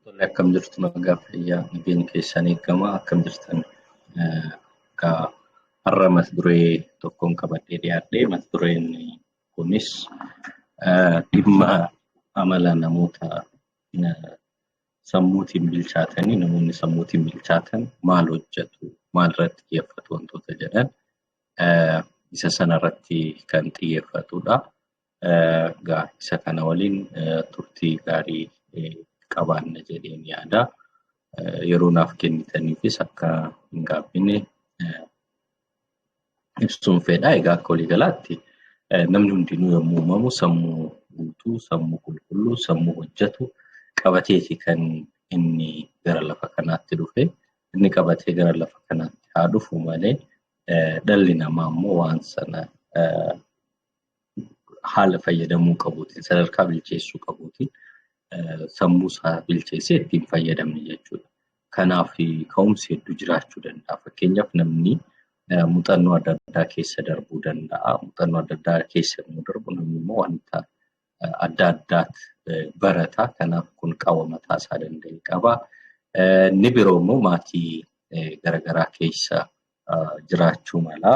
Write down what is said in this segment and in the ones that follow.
Tole, akkam jirtu? Nagaa, fayyaa, nageenya keessan eegama. Akkam jirtan? Egaa har'a mata duree tokkoon qabadhee dhiyaadhe. Mata dureen kunis dhimma amala namoota sammuutiin bilchaatanii, namoonni sammuutiin bilchaatan maal hojjetu, maal irratti xiyyeeffatu wantoota jedhan isa sana irratti kan xiyyeeffatudha. Egaa isa kana waliin turtii gaarii qabaanna jedheen yaada. Yeroo naaf kennitaniifis akka hin gaabbine ibsuun fedha. Egaa akka waliigalaatti namni hundinuu yommuu uumamu sammuu guutuu, sammuu qulqulluu, sammuu hojjetu qabateeti kan inni gara lafa kanaatti dhufe. Inni qabatee gara lafa kanaatti haa dhufu malee, dhalli namaa immoo waan sana haala fayyadamuu qabuutiin, sadarkaa bilcheessuu qabuutiin sammuu isaa bilcheessee ittiin fayyadamne jechuudha. Kanaaf ka'umsi hedduu jiraachuu danda'a. Fakkeenyaaf, namni muuxannoo adda addaa keessa darbuu danda'a. Muuxannoo adda addaa keessa yommuu darbu, namni immoo wanta adda addaatti barata. Kanaaf kun qaama mataa isaa danda'e qaba. Inni biroo immoo maatii garaagaraa keessa jiraachuu mala.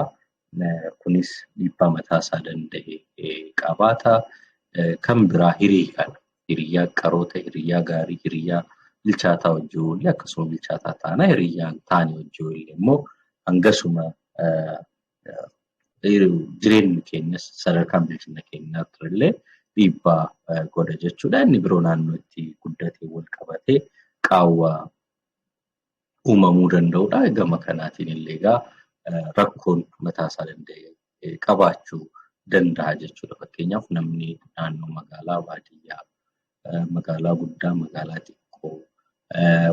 Kunis dhiibbaa mataa isaa danda'e qabaata. Kan biraa hiriyaadha. Hiriyaa qaroo ta'e, hiriyaa gaarii, hiriyaa bilchaataa wajjin oolle akkasuma bilchaataa taana, hiriyaa hin taane wajjin oolle immoo hangasuma jireenyi keenyas sadarkaan bilchina keenyaatti illee dhiibbaa godha jechuudha. Inni biroo naannoo itti guddatee wal qabatee qaawwa uumamuu danda'udha. Gama kanaatiin illee egaa rakkoon mataa isaa danda'e qabaachuu danda'a jechuudha. Fakkeenyaaf, namni naannoo magaalaa, baadiyyaa, magaalaa guddaa, magaalaa xiqqoo,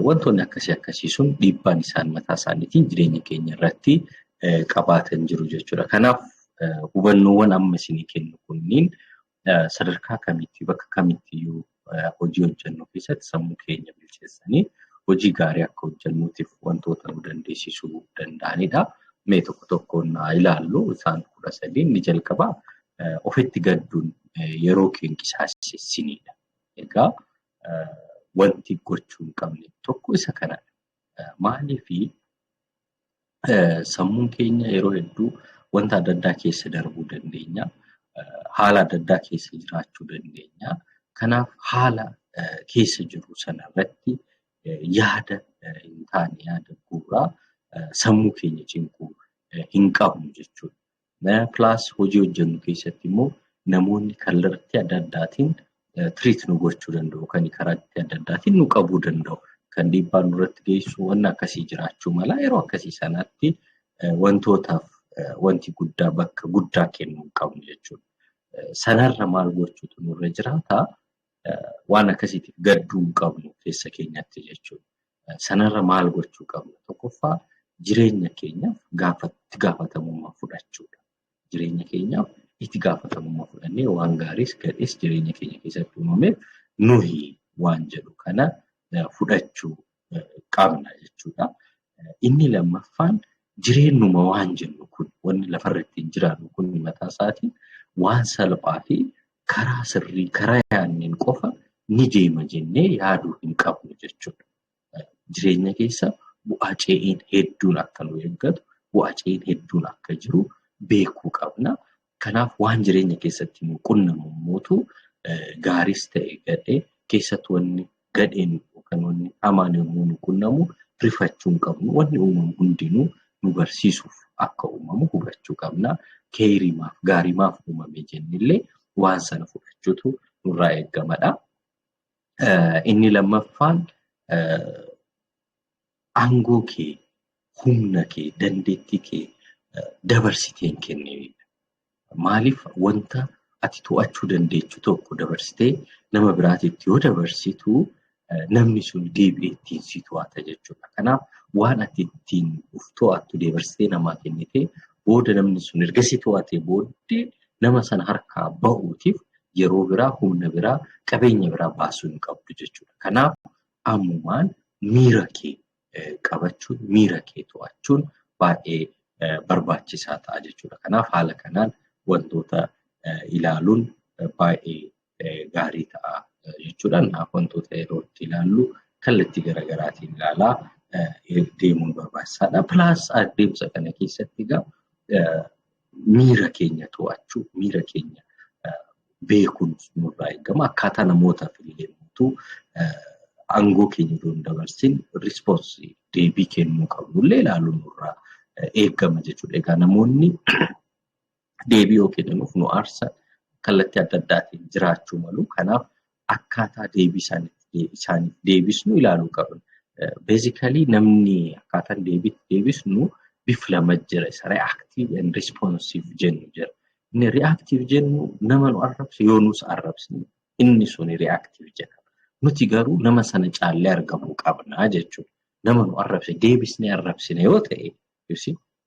wantoonni akkasii akkasii sun dhiibbaan isaan mataa isaaniitiin jireenya keenya irratti qabaatan jiru jechuudha. Kanaaf hubannoowwan amma isinii kennu kunniin sadarkaa kamitti, bakka kamittiyyuu hojii hojjennu keessatti sammuu keenya bilcheessanii hojii gaarii akka hojjennuutiif wantoota nu dandeessisuu danda'anidha. Mee tokko tokkoon haa ilaallu. Isaan 13. Inni jalqabaa ofitti gadduun yeroo keenya qisaasessinidha. Egaa wanti gochuu hin qabne tokko isa kanadha. Maaliifi, sammuun keenya yeroo hedduu wanta adda addaa keessa darbuu dandeenya. Haala adda addaa keessa jiraachuu dandeenya. Kanaaf haala keessa jirru sana irratti yaada hin taane, yaada guuraa sammuu keenya cinquu hin qabnu jechuudha. Plus hojii hojjennu keessatti immoo namoonni kallattii adda addaatiin treat nu gochuu danda'u, kan karaa adda addaatiin nu qabuu danda'u, kan dhiibbaa nurratti geessu wanni akkasii jiraachuu mala. Yeroo akkasii sanatti wantootaaf wanti guddaa bakka guddaa kennuu hin qabnu jechuudha. Sanarra maal gochuutu nurra jiraata? Waan akkasiitiif gadduu hin qabnu keessa keenyatti jechuudha. Sanarra maal gochuu qabna? Tokkoffaa, jireenya keenyaaf itti gaafatamummaa fudhachuudha. Jireenya keenyaaf itti gaafatamummaa fudhannee, waan gaariis gadhees jireenya keenya keessatti uumameef nuyi waan jedhu kana fudhachuu qabna jechuudha. Inni lammaffaan, jireenyuma waan jennu kun, wanni lafarra ittiin jiraannu kun mataa isaatiin waan salphaa fi karaa sirrii, karaa yaadneen qofa ni deema jennee yaaduu hin qabnu jechuudha. Jireenya keessa bu'aa ce'iin hedduun akka nu eeggatu, bu'aa ce'iin hedduun akka jiru beekuu qabna. Kanaaf waan jireenya keessatti nu qunnamu immootu gaariis ta'e gadhee, keessattuu wanni gadheen yookaan wanni hamaan yommuu nu qunnamu rifachuu hin qabnu. Wanni uumamu hundinuu nu barsiisuuf akka uumamu hubachuu qabna. Keerimaaf gaarimaaf uumame jennillee waan sana fudhachuutu nurraa eeggamadha. Inni lammaffaan, aangoo kee, humna kee, dandeettii kee dabarsitee hin kenninidha. Maaliif, wanta ati to'achuu dandeechu tokko dabarsitee nama biraatitti yoo dabarsitu, namni sun deebi'ee ittiin si to'ata jechuudha. Kanaaf waan ati ittiin of to'attu dabarsitee namaa kennitee, booda namni sun erga si to'atee booddee nama sana harkaa ba'uutiif yeroo biraa, humna biraa, qabeenya biraa baasuu hin qabdu jechuudha. Kanaaf ammumaan miira kee qabachuun, miira kee to'achuun baay'ee barbaachisaa ta'a jechuudha. Kanaaf haala kanaan wantoota ilaaluun baay'ee gaarii ta'a jechuudha. Kanaaf wantoota yeroo itti ilaallu kallattii garaagaraatiin ilaalaa deemuun barbaachisaadha. Plus adeemsa kana keessatti egaa miira keenya to'achuu, miira keenya beekuun nurraa eegama. Akkaataa namootaaf illee aangoo keenya osoo hin dabarsin response deebii kennuu qabnullee ilaaluun nurraa eegama jechuudha. Egaa namoonni deebii yoo kennanuuf nu aarsa kallattii adda addaatiin jiraachuu malu. Kanaaf akkaataa deebii isaaniif deebisnu ilaaluu qabna. Basically namni akkaataan deebiitti deebisnu bifa lama jira. Isa reactive and responsive jennu jira. Inni reactive jennu nama nu arrabse yoo nus arrabsine inni suni reactive jedhama. Nuti garuu nama sana caallee argamuu qabna jechuudha. Nama nu arrabse deebisnee arrabsine yoo ta'e,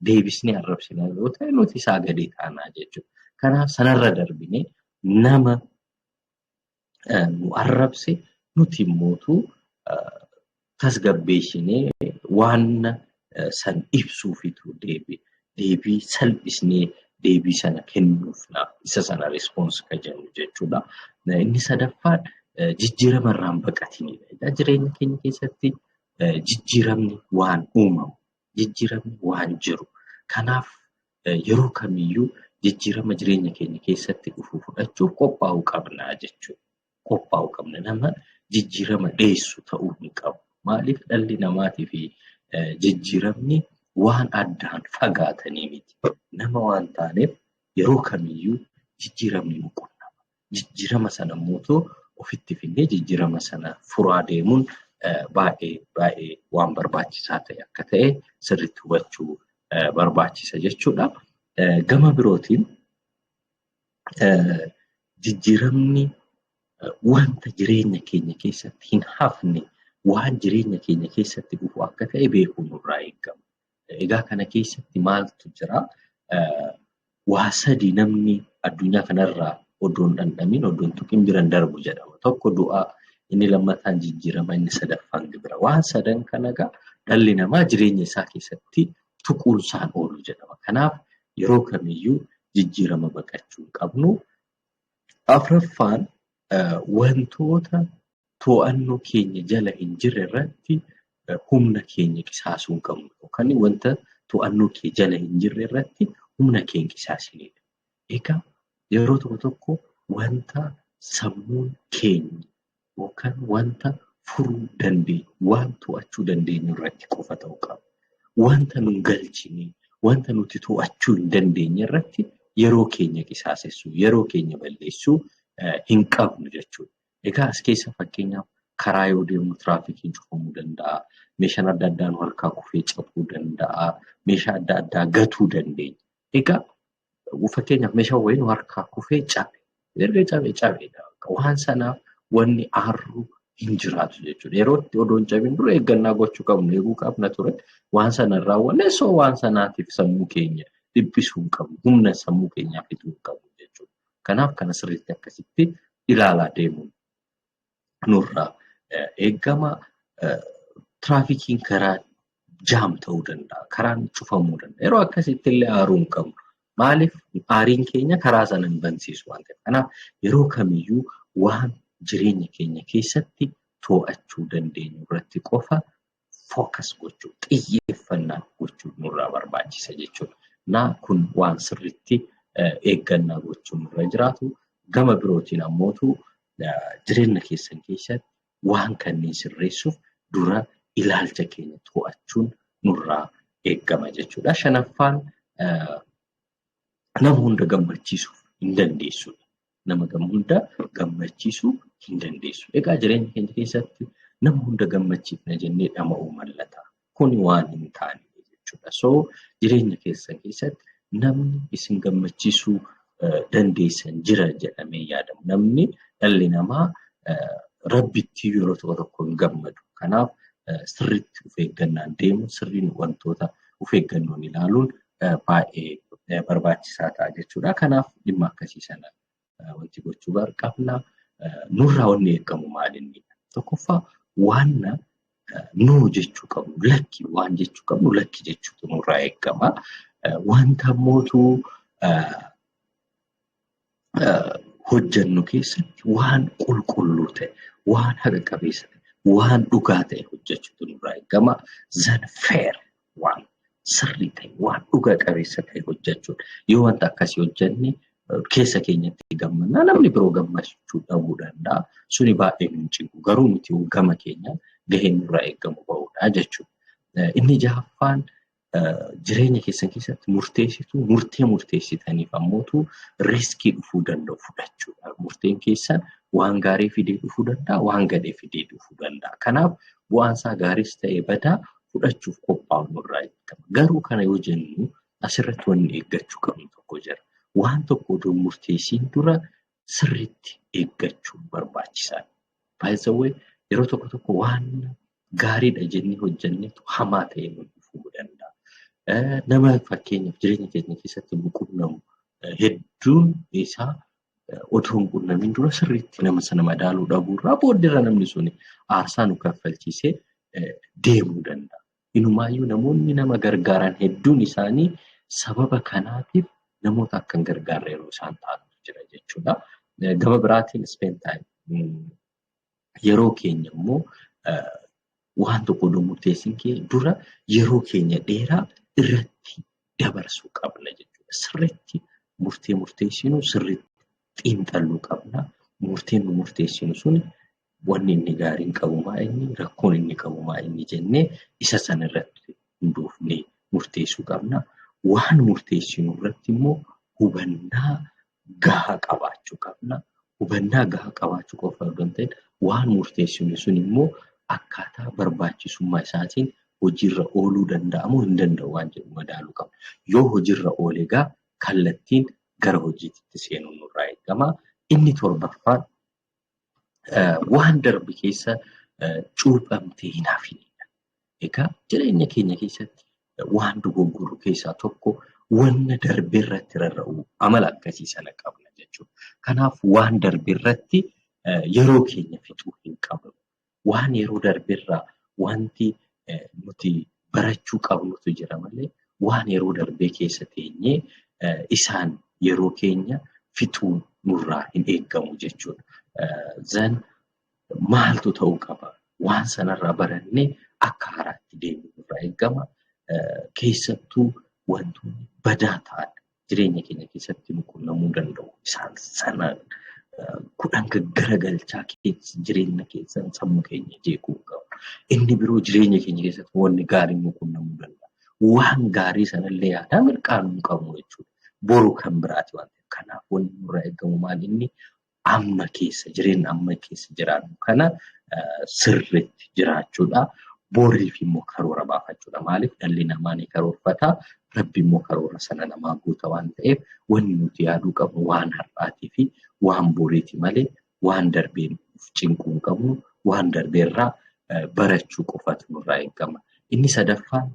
deebisnee arrabsine yoo ta'e, nuti isaa gadi taanaa jechuudha. Kanaaf sanarra darbinee nama nu arrabse nuti immootu tasgabbeessinee waan san ibsuufitu deebii salphisnee deebii sana kennuuf isa sana response kan jennu jechuudha. Inni sadaffaan jijjiirama irraa hin baqatinidha. Egaa jireenya keenya keessatti jijjiiramni waan uumamu, jijjiiramni waan jiru. Kanaaf yeroo kamiyyuu jijjiirama jireenya keenya keessatti dhufu fudhachuuf qophaa'uu qabna jechuudha. Qophaa'uu qabna. Nama jijjiirama dheessu ta'uu hin qabu. Maaliif? Dhalli namaatii fi jijjiiramni waan addaan fagaatanii miti. Nama waan taaneef yeroo kamiyyuu jijjiiramni nu qunnama. Jijjiirama sana immoo ofitti fidnee jijjiirama sana furaa deemuun baay'ee baay'ee waan barbaachisaa ta'e akka ta'e sirriitti hubachuu barbaachisa jechuudha. Gama birootiin jijjiiramni wanta jireenya keenya keessatti hin hafne, waan jireenya keenya keessatti dhufu akka ta'e beekuun nurraa eegama. Egaa kana keessatti maaltu jira? Waa sadi namni addunyaa kanarraa odoo hin dhandhamiin, odoo hin tuqin bira hin darbu jedhama. Tokko du'aa, inni lammataan jijjiirama, inni sadaffaan gibira. Waan sadan kana egaa dhalli namaa jireenya isaa keessatti tuquunsaan oolu jedhama. Kanaaf yeroo kamiyyuu jijjiirama baqachuu hin qabnu. Afraffaan wantoota to'annoo keenya jala hin jirre irratti humna keenya qisaasuu hin qabnu yookaan wanta to'annoo kee jala hin jirre irratti humna keenya qisaasinidha. Egaa yeroo tokko tokko wanta sammuun keenya yookaan wanta furuu dandeenyu, waan to'achuu dandeenyu irratti qofa ta'uu qaba. Wanta nun galchine, wanta nuti to'achuu hin dandeenye irratti yeroo keenya qisaasessuu, yeroo keenya balleessuu hin qabnu jechuudha. Egaa as keessa fakkeenyaaf karaa yoo deemnu tiraafikiin cufamuu danda'a. Meeshaan adda addaa nu harkaa kufee cabuu danda'a. Meeshaa adda addaa gatuu dandeenya. Egaa fakkeenyaaf meeshaan wayii nu harkaa kufee cabe. Erga cabe cabeedha. Waan sanaaf wanni aarru hin jiraatu jechuudha. Yeroo itti odoo hin cabin dura eeggannaa gochuu qabnu, eeguu qabna ture. Waan sana hin raawwanne, so waan sanaatiif sammuu keenya dhiphisuu hin qabnu. Humna sammuu keenyaa fixuu hin qabnu jechuudha. Kanaaf kana sirriitti akkasitti ilaalaa deemuun nurraa eegama. Tiraafikiin karaa jam ta'uu danda'a. Karaan cufamuu danda'a. Yeroo akkasitti illee aaruu hin qabnu. Maaliif? Aariin keenya karaa sana hin bansiisu waan ta'eef. Kanaaf yeroo kamiyyuu waan jireenya keenya keessatti to'achuu dandeenyu irratti qofa focus gochuu, xiyyeeffannaa gochuu nurraa barbaachisa jechuudha. Naa kun waan sirriitti eeggannaa gochuun nurra jiraatu. Gama birootiin ammootu jireenya keessan keessatti waan kanneen sirreessuuf dura ilaalcha keenya to'achuun nurraa eeggama jechuudha. Shanaffaan nama hunda gammachiisuuf hin dandeessudha. Nama hunda gammachiisuu hin dandeessu. Egaa jireenya keenya keessatti nama hunda gammachiifna jennee dhama'uu mallata. Kuni waan hin taane jechuudha. So jireenya keessan keessatti namni isin gammachiisuu dandeessan jira jedhamee yaadamu. Namni, dhalli namaa rabbitti yeroo tokko tokko hin gammadu. Kanaaf sirriitti of eeggannaan deemu, sirriin wantoota of eeggannoon ilaaluun baay'ee barbaachisaa ta'a jechuudha. Kanaaf dhimma akkasii sana wanti gochuu qabna. Nurraa wanni eegamu maalinni? Tokkoffaa waan no jechuu qabnu, lakki waan jechuu qabnu lakki jechuutu nurraa eegama. Wanta mootuu hojjennu keessatti waan qulqulluu ta'e, waan haqa qabeessa ta'e, Waan dhugaa ta'e hojjechuutu nurraa eegama. Then fair, waan sirrii ta'e, waan dhugaa qabeessa ta'e hojjechuudha. Yoo wanta akkasii hojjenne keessa keenyatti gammannaa, namni biroo gammachuu dhabuu danda'a. Suni baay'ee nu cinqu. Garuu nuti gama keenyaan gaheen nurraa eegamu ba'uudha jechuudha. Inni jahaffaan, jireenya keessan keessatti murteessitu, murtee murteessitaniif ammootu risk dhufuu danda'u fudhachuudha. Murteen keessan waan gaarii fidee dhufuu danda'a, waan gadhee fidee dhufuu danda'a. Kanaaf bu'aan isaa gaariis ta'ee badaa fudhachuuf qophaa'u nurraa eegama. Garuu kana yoo jennu asirratti wanni eeggachuu qabnu tokko jira. Waan tokko odoo murteessiin dura sirriitti eeggachuun barbaachisaadha. Baay'ee yeroo tokko tokko waan gaariidha jennee hojjennetu hamaa ta'ee nu dhufuu danda'a. Nama fakkeenyaaf jireenya keenya keessatti nu qunnamu hedduun isaa otoo hin qunnamin dura sirriitti nama sana madaaluu dhabuurraa booddeerra namni sun aarsaa nu kaffalchiisee deemuu danda'a. Inumaayyuu namoonni nama gargaaran hedduun isaanii sababa kanaatiif namoota akka hin gargaarre yeroo isaan ta'antu jira jechuudha. Gama biraatiin spend time, yeroo keenya immoo waan tokko odoo murteessin dura yeroo keenya dheeraa irratti dabarsuu qabna jechuudha. Sirriitti murtee murteessinu sirriitti xiinxalluu qabna. Murteen nu murteessinu sun wanni inni gaariin qabu maa inni, rakkoon inni qabu maa inni jennee isa sana irratti hundoofnee murteessuu qabna. Waan murteessinu irratti immoo hubannaa gahaa qabaachuu qabna. Hubannaa gahaa qabaachuu qofa osoo hin ta'in, waan murteessinu sun immoo akkaataa barbaachisummaa isaatiin hojiirra ooluu danda'amoo hin danda'u waan jedhu madaaluu qabna. Yoo hojiirra oole egaa kallattiin gara hojiitti seenuun nurraa eegama. Inni torbaffaan, waan darbe keessa cuuphamtee hin hafinidha. Egaa jireenya keenya keessatti waan dogoggoru keessaa tokko wanna darbe irratti rarra'uu, amala akkasii sana qabna jechuudha. Kanaaf waan darbe irratti yeroo keenya fixuu hin qabnu. Waan yeroo darbe irraa wanti nuti barachuu qabnutu jira malee waan yeroo darbee keessa teenyee isaan yeroo keenya fixuu nurraa hin eeggamu jechuudha. Then maaltu ta'uu qaba? Waan sanarraa barannee akka haaraatti deemuu nurraa eeggama. Keessattuu wantoonni badaa ta'an jireenya keenya keessatti nu qunnamuu danda'u. Isaan sana kudhan gaggaragalchaa jireenya keessan sammuu keenya jeequu qabu. Inni biroo, jireenya keenya keessatti wanni gaariin nu qunnamuu danda'a. Waan gaarii sanallee yaadaa mirqaanuu hin qabnu jechuudha. Boru kan biraati waan ta'eef. Kanaaf wanni nurraa eegamu maal inni? Amma keessa, jireenya amma keessa jiraannu kana sirriitti jiraachuudha. Boriif immoo karoora baafachuudha. Maaliif? Dhalli namaa ni karoorfata. Rabbi immoo karoora sana namaa guuta waan ta'eef, wanni nuti yaaduu qabnu waan har'aatii fi waan boriiti malee waan darbeen of cinquu hin qabnu. Waan darbeerraa barachuu qofatu nurraa eegama. Inni sadaffaan,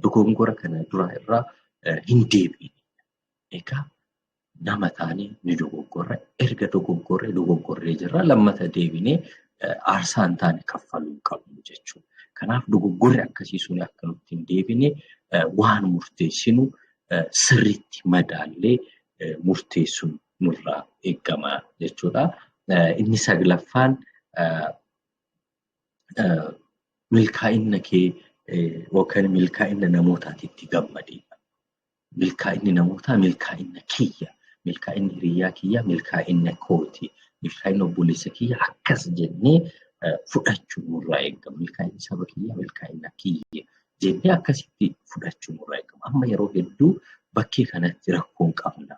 dogongora kana dura irraa hin deebiin. Egaa nama taanee ni dogoggorra. Erga dogoggorree dogoggorree jirra, lammata deebinee aarsaa hin taane kaffaluu hin qabnu jechuudha. Kanaaf dogoggorri akkasii sun akka nutti hin deebine waan murteessinu sirriitti madaallee murteessuun nurraa eegama jechuudha. Inni saglaffaan, milkaa'ina kee yookaan milkaa'ina namootaatitti gammadidha. Milkaa'inni namootaa milkaa'ina kiyya, milkaa'inni hiriyaa kiyya milkaa'ina kooti, milkaa'inni obboleessa kiyya akkas jennee fudhachuu nurraa eegama. Milkaa'inni saba kiyyaa milkaa'ina kiyya jennee akkasitti fudhachuu nurraa eegama. Amma yeroo hedduu bakkee kanatti rakkoo hin qabna.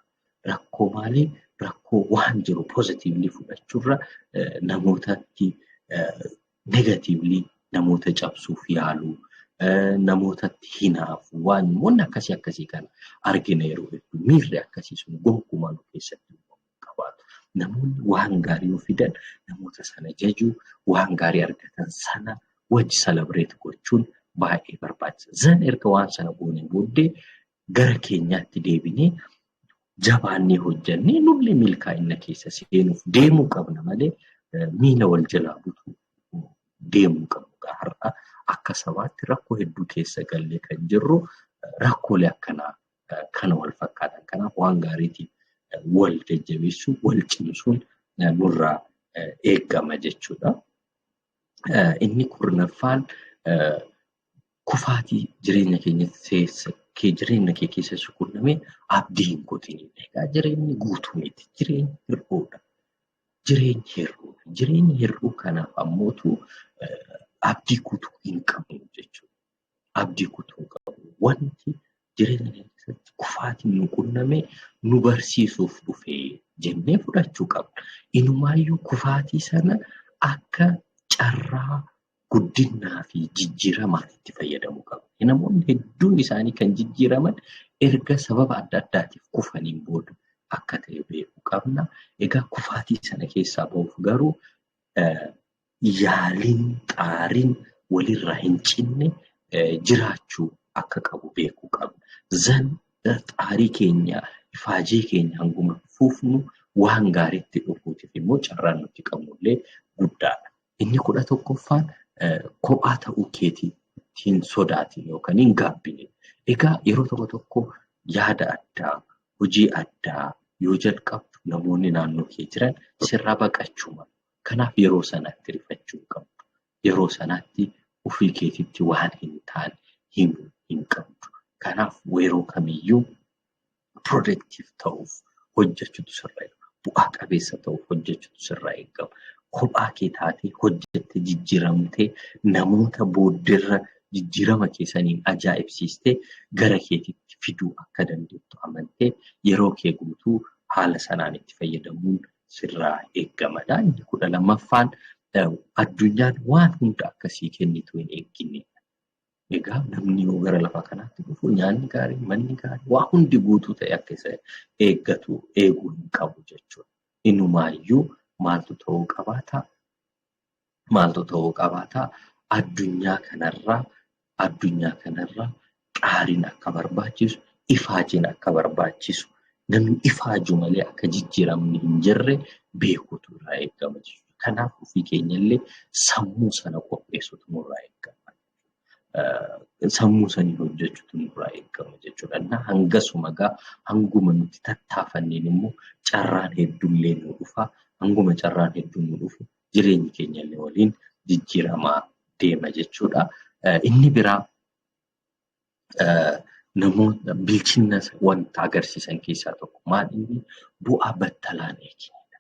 Rakkoo maalii? Rakkoo waan jiru positively fudhachuurra namootatti negatively namoota cabsuuf yaaluu, namootatti hinaafu, waan wanni akkasii akkasii kana argina yeroo hedduu. Miirri akkasii sun gonkumaa nu keessatti uumamuu qabaatu. Namoonni waan gaarii yoo fidan namoota sana jajuu, waan gaarii argatan sana wajji celebrate gochuun baay'ee barbaachisa. Then erga waan sana goonee booddee gara keenyaatti deebinee jabaannee hojjannee nullee milkaa'ina keessa seenuuf deemuu qabna malee miila wal jalaa butuu deemuu qabnu. Har'a akka sabaatti rakkoo hedduu keessa gallee kan jirru rakkoolee akkanaa kana wal fakkaatan. Kanaaf waan gaariitiif wal jajjabeessuu, wal cimsuun nurraa eegama jechuudha. Inni 10ffaan kufaatii jireenya keenya keessa jireenya kee keessa si qunname abdii hin kutinidha. Egaa jireenyi guutuu miti. Jireenyi hir'uudha. Jireenyi hir'uudha. Jireenyi hir'uu kanaaf ammootu abdii kutuu hin qabnu jechuudha. Abdii kutuu hin qabnu. Wanti jireenya keenya keessatti kufaatiin nu qunname nu barsiisuuf dhufe jennee fudhachuu qabna. Inumaayyuu kufaatii sana akka carraa guddinaa fi jijjiiramaatti itti fayyadamuu qabna. Namoonni hedduun isaanii kan jijjiiraman erga sababa adda addaatiif kufaniin booda akka ta'e beekuu qabna. Egaa kufaatii sana keessaa bahuuf garuu yaaliin xaariin walirraa hin cinne jiraachuu akka qabu beekuu qabna. Zan xaarii keenya ifaajee keenya hanguma fuufnu waan gaariitti dhufuutiif immoo carraan nuti qabnullee guddaadha. Inni 11ffaan kophaa ta'uu keetii hin sodaatin yookaan hin gaabbine. Egaa yeroo tokko tokko yaada addaa, hojii addaa yoo jalqabdu namoonni naannoo kee jiran sirraa baqachuu malu. Kanaaf yeroo sanatti rifachuu hin qabdu. Yeroo sanatti ofii keetiitti waan hin taane himuu hin qabdu. Kanaaf yeroo kamiyyuu productive ta'uuf hojjechuutu sirra jira. Bu'aa qabeessa ta'uuf hojjechuutu sirraa eegama. Kophaa kee taatee hojjettee jijjiiramtee namoota booddeerra jijjiirama keessaniin ajaa'ibsiistee gara keetiitti fiduu akka dandeettu amantee yeroo kee guutuu haala sanaan itti fayyadamuun sirraa eegamadha. Inni 12ffaan addunyaan waan hunda akkasii kennitu hin eegginedha. Egaa namni yoo gara lafa kanaatti dhufu nyaanni gaariin, manni gaariin, waa hundi guutuu ta'e akka isa eeggatu eeguu hin qabu jechuudha. Inumaayyuu maaltu ta'uu qabaata? Maaltu ta'uu qabaata? Addunyaa kanarraa xaariin akka barbaachisu, ifaajiin akka barbaachisu, namni ifaaju malee akka jijjiiramni hin jirre beekuutu irraa eegama jechuudha. Kanaaf ofii keenyallee sammuu sana qopheessuutu nurraa eegama. Sammuu saniin hojjechuutu nurraa eegama jechuudha. Innaa hangasuma egaa hanguma nuti tattaafanneen immoo carraan hedduullee nu dhufa. Hanguma carraan hedduun nu dhufu jireenyi keenyallee waliin jijjiiramaa deema jechuudha. Inni biraa namoota bilchina wanta agarsiisan keessaa tokko maal inni bu'aa battalaan eeginidha.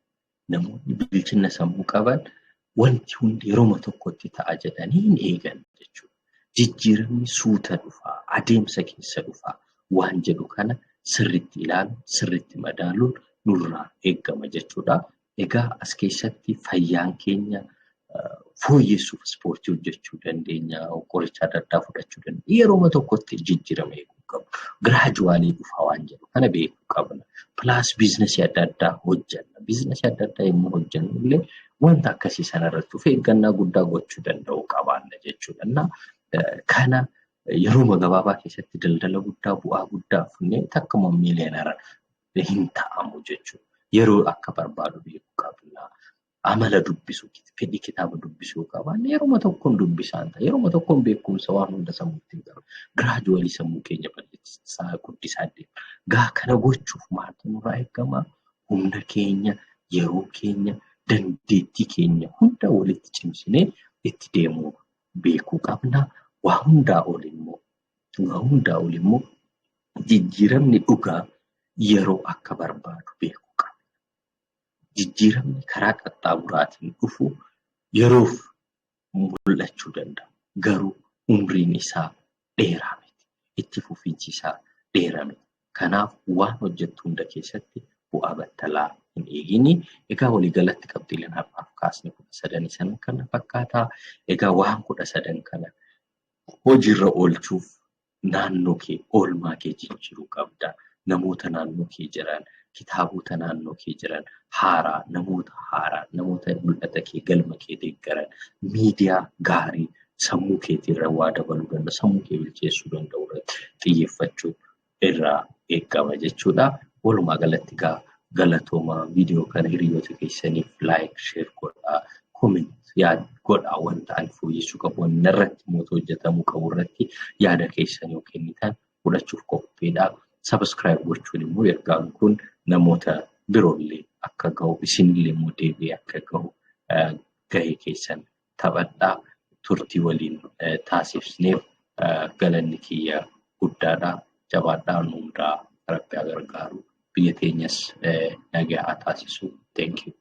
Namoonni bilchina sammuu qaban wanti hundi yeroo tokkotti ta'a jedhanii hin eegan jechuudha. Jijjiiramni suuta dhufaa, adeemsa keessa dhufaa waan jedhu kana sirriitti ilaaluun, sirriitti madaaluun nurraa eegama jechuudha. Egaa as keessatti fayyaan keenya fooyyessuuf ispoortii hojjechuu dandeenya, qoricha adda addaa fudhachuu dandeenya. Yeroo tokkotti jijjiirama eeguu qabu. Gradually dhufaa waan jedhu kana beekuu qabna. Plus business adda addaa hojjenna. Business adda addaa yommuu hojjennu illee wanta akkasii sanarratti of eeggannaa guddaa gochuu danda'uu qabaanna jechuudha. Kana yeroo gabaabaa keessatti daldala guddaa, bu'aa guddaa funnee takkuma millionaire hin ta'amu jechuudha. Yeroo akka barbaadu beekuu qabna. Amala dubbisuu, fedhii kitaaba dubbisuu qabaanne yeroo tokkoon dubbisaan ta'a. Yeroo tokkoon beekumsa waan hunda sammuutti hin qabu. Gradually sammuu keenya bal'isaa guddisaa deema. Gaa kana gochuuf maaltu nurraa eegama? Humna keenya, yeroo keenya, dandeettii keenya hunda walitti cimsinee itti deemuu beekuu qabna. Waa hundaa ol immoo jijjiiramni dhugaa yeroo akka barbaadu beekuu qabna. Jijjiiramni karaa qaxxaamuraatiin dhufu yeroof mul'achuu danda'a. Garuu umriin isaa dheeraa miti. Itti fufiinsi isaa dheeraa miti. Kanaaf waan hojjettu hunda keessatti bu'aa battalaa hin eegini. Egaa waliigalatti qabxiileen har'aaf kaasne 13 sana kana fakkaata. Egaa waan 13 kana hojiirra oolchuuf naannoo kee, oolmaa kee jijjiiruu qabda. Namoota naannoo kee jiran, kitaabota naannoo kee jiran, haaraa, namoota haaraa, namoota mul'ata kee, galma kee deeggaran, miidiyaa gaarii sammuu keetirra waa dabaluu danda'u, sammuu kee bilcheessuu danda'u irratti xiyyeeffachuu irraa eegama jechuudha. Walumaa galatti egaa galatoomaa. Viidiyoo kana hiriyoota keessaniif like, share godhaa, comment godhaa. Wanta ani fooyyessuu qabu, wanna irratti moota hojjetamuu qabu irratti yaada keessan yoo kennitan fudhachuuf qophiidha. Subscribe gochuun immoo ergaan kun namoota biroollee akka gahu, isinillee immoo deebi'ee akka gahu gahee keessan Taphadhaa. Turtii waliin taasifneef galanni kiyya guddaadha. Jabaadhaa, nu hundaa Rabbi haa gargaaru. Biyya teenyas nagaa haa taasisu. Thank you.